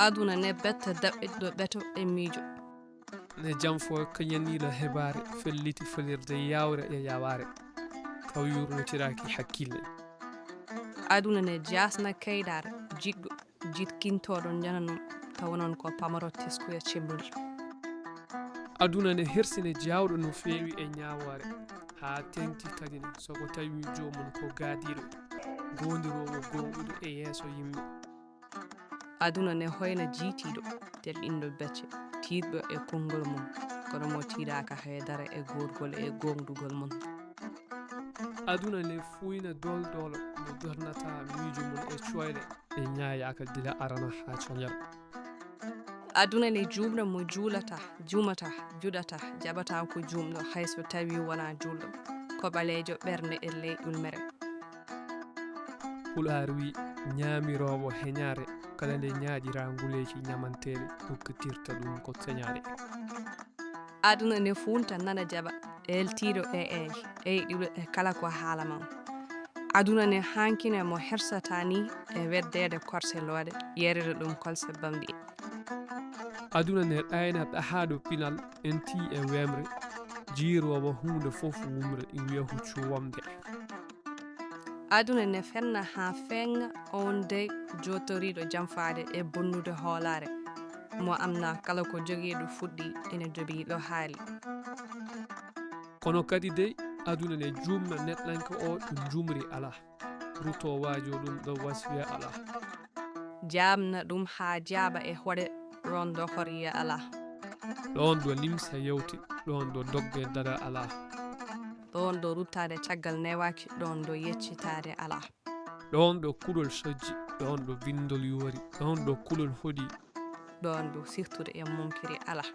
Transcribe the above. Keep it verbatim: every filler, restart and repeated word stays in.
Aduna ne betta daɓɓiɗɗo ɓeto e miijo. Ne janfo kañaniiɗo hebaare felliti felirde yawre e yawaare, taw yurnotiraaki hakkille. Aduna ne jasna kaydaare jiɗɗo jiɗkintooɗo njanano, taw noon ko pamaro teskuya cemmbol. Aduna ne hersine jawɗo no feewi e ñaawoore, haa teŋti kadi ne so ko tawi joomum ko gaadiiɗo, goondiroowo gooŋɗuɗo e yeeso yimɓe. Aduna ne hoyna jiitiiɗo, telɗinɗo becce, tiiɗɗo e konngol mum, kono mo tiiɗaaka hay dara e goorgol e gooŋɗugol mum. Aduna ne fuuyna dooldoolo mo donnata miijo mum e cooyɗe, ɗe ñaayaaka gila arana haa coñal. Aduna ne juumna mo juulata, juumata, juɗata, jaɓata ko juumɗo, hay so tawi wonaa juulɗo, ko ɓaleejo ɓernde e ley ƴulmere. Pulaar wi, ñaamiroowo heñaare, kala nde ñaaƴiraa nguleeki ñamanteeri, ukkitirta ɗum ko señaare. Aduna ne fuunta nana jaɓa, eeltiiɗo e eey, eyɗiiɗo e kala ko haala maa. Aduna ne hankine mo hersata ni e weddeede korse looɗe, yeerira ɗum kolse bamɗi. Aduna ne ɗayna ɗahaaɗo pinal, enti e weemre, jiiroowo huunde fof wumre, wiya huccu womde. Aduna ne fenna haa feeña, oon dey jootoriiɗo janfaade e bonnude hoolaare, mo amna kala ko jogiiɗo fuɗɗi ene joɓii ɗo haali. Kono kadi dey, aduna ne juumna neɗɗanke o ɗo njumri alaa, ruto waajo ɗum ɗo wasfiya alaa. Jaabna ɗum haa jaaɓa e hoɗe, ɗoon ɗo horiya alaa. Ɗoon ɗo limsa yewti, ɗoon ɗo dogge dada alaa. Ɗoon ɗo ruttaade caggal newaaki, ɗoon ɗo yeccitaade alaa. Ɗoon ɗo kuɗol sojji, ɗoon ɗo binndol yoori, ɗoon ɗo kulol hoɗi. Ɗoon ɗo siftude e munkiri alaa.